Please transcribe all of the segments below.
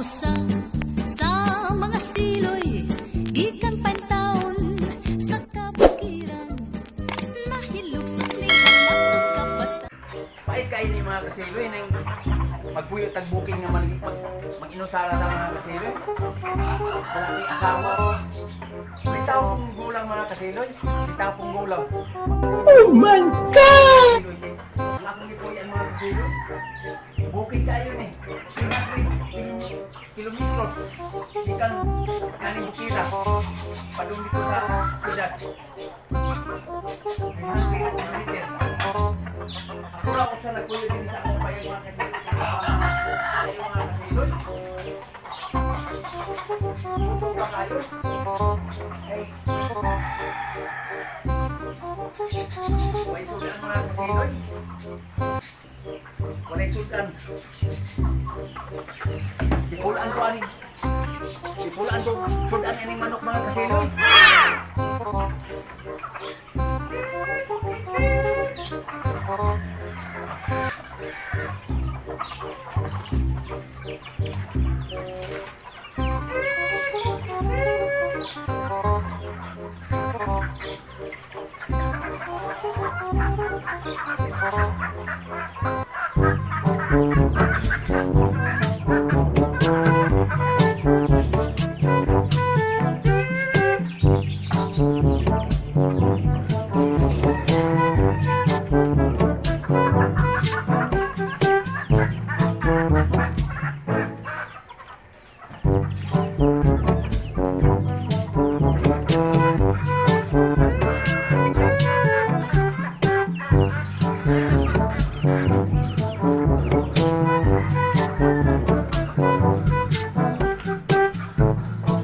Usa sa mga siloy gikan pa taon sa kabukiran nahilugsok ni halangdong kapatid. Pait kayo ni mga kasiloy nang magpuyo tag booking nga mag inusara ta, mga kasiloy. Wala ni asawa. Bitaw pong gulang, mga kasiloy. Bitaw pong gulang. Oh my God! Kasiloy, ang akong gipuy-an, mga kasiloy. Bukid kayo ni. 300 kilometro. Gikan nani Bukira. Padung dito sa siyudad. 300 kilometers. Ako ra ko sa nagpuyo din sa akong bayan, mga kasiloy. Kayo, mga kasiloy. Gutom ba kayo? Hey. Way sudan, mga kasiloy. Walay sudan. Ipulaan ko ani. Ipulaan ko sudan ining manok, mga kasiloy.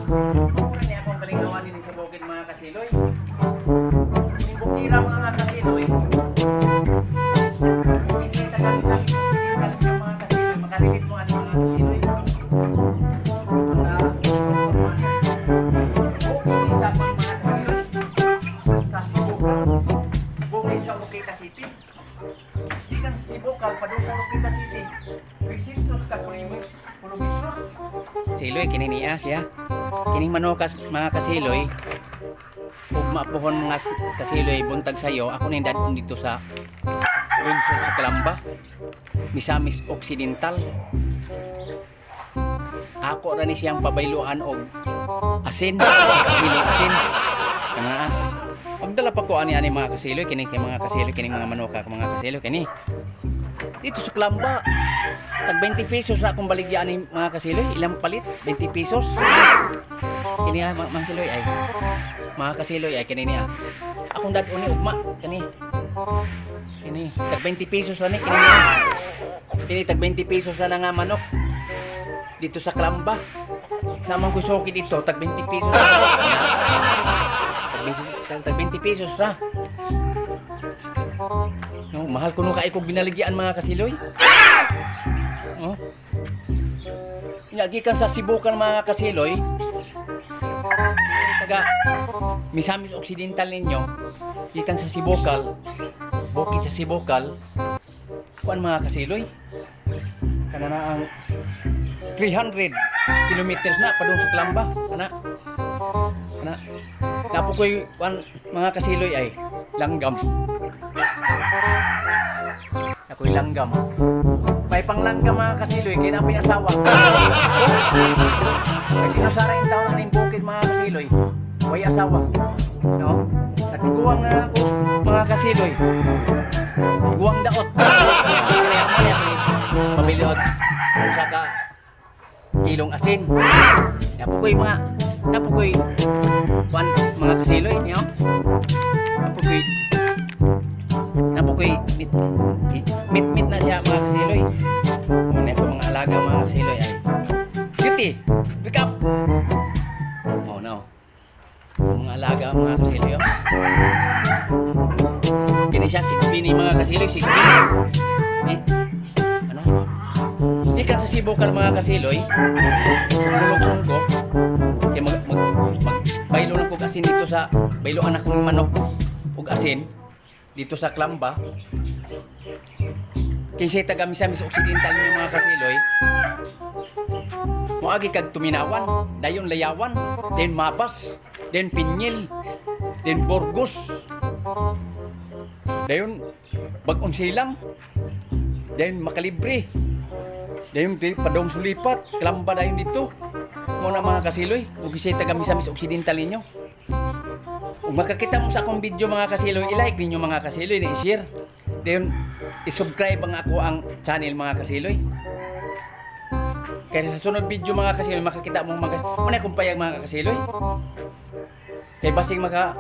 Mura ni akong kalingawan din sa bukid, mga kasiloy. Ning bukira, mga kasiloy. Kung isita kami sa Occidental sa mga kasiloy, makalilid mo ani, mga kasiloy. Bukid sa mga kasiloy. Sa Sibukal. Bukid sa Oroquieta City. Gikan sa Sibukal, padung sa Oroquieta City. 300 ka kilometros. Siloy, kini niya siya. Kining manukas, mga kasiloy, ug maapuhon, mga kasiloy, buntag sayo, ako ning dadon dito sa lungsod sa Calamba, Misamis Occidental. Ako ra ni siyang pabayluan og asin, sa kilong asin. Kana ah. Pagdala pa ko ani ani, mga kasiloy, kini kay mga kasiloy, kining mga manuka, mga kasiloy kini. Dito sa Calamba, tag 20 pesos na akong baligya ani, mga kasiloy, ilang palit? 20 pesos. Kini ah, mga kasiloy ay. Mga kasiloy ay kini niya. Akong dad-on ni ugma kani. Kini tag 20 pesos ra ni kini niya. Kini tag 20 pesos ra na nga manok. Dito sa Calamba. Namang ko suki dito tag 20 pesos ra. Tag 20 pesos ra. No, mahal kuno kay kog binaligyan, mga kasiloy. Oh. Nya gikan sa Sibukan, mga kasiloy. Taga Misamis Occidental ninyo, gikan sa Sibukal, bukid sa Sibukal. Kuan, mga kasiloy. Kana na ang 300 kilometers na padung sa Calamba. Kana. Kana. Napo ko'y kuan, mga kasiloy, ay langgam. Ako'y langgam. May panglanggam, mga kasiloy, kaya na ako'y asawa. Nag-inusara yung taon na bukid, mga kasiloy. Way asawa. No? Nagkuguwang na ako, mga kasiloy. Guwang daot. Kaya mo niya, pamili og usa ka kilong asin. Napo ko'y kuan, mga kasiloy niyo. Napo ko'y mit, mit, mit na siya, mga kasiloy. Muna ako mga alaga, mga kasiloy ay. Cutie, wake up! Oh no. Mga alaga, mga kasiloy. Oh. Kini siya sigbi ni, mga kasiloy, sigbi. Eh? Ano? Di kan sa Sibukal, mga kasiloy. Mulong ko. Kaya mag, mag, mag baylo lang kog asin dito sa baylo anak kong manok ug asin dito sa Calamba. Kinsay taga Misamis Occidental ninyo, mga kasiloy. Moagi kag Tuminawan, dayon Layawan, dayon Mabas, dayon Piñil, dayon Burgos, dayon Bag-ong Silang, dayon Makalibre, dayon di Padong Sulipat, Calamba dayon dito. Mo na, mga kasiloy, ug bisita kami sa Misamis Occidental ninyo. Ug makakita mo sa akong video, mga kasiloy, i-like ninyo, mga kasiloy, ni i-share. Dayon i-subscribe ang ako ang channel, mga kasiloy. Kaya sa sunod video, mga kasiloy, makakita mo mga kasiloy. Muna akong payag, mga kasiloy. Kay basing maka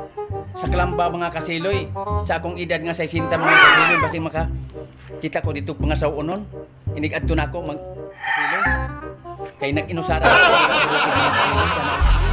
sa Calamba, mga kasiloy, sa akong edad nga 60, mga kasiloy, basing maka kita ko dito mga saonon. Inig adto na ako mag kasiloy. Kay nag-inusara ako mga kasiloy.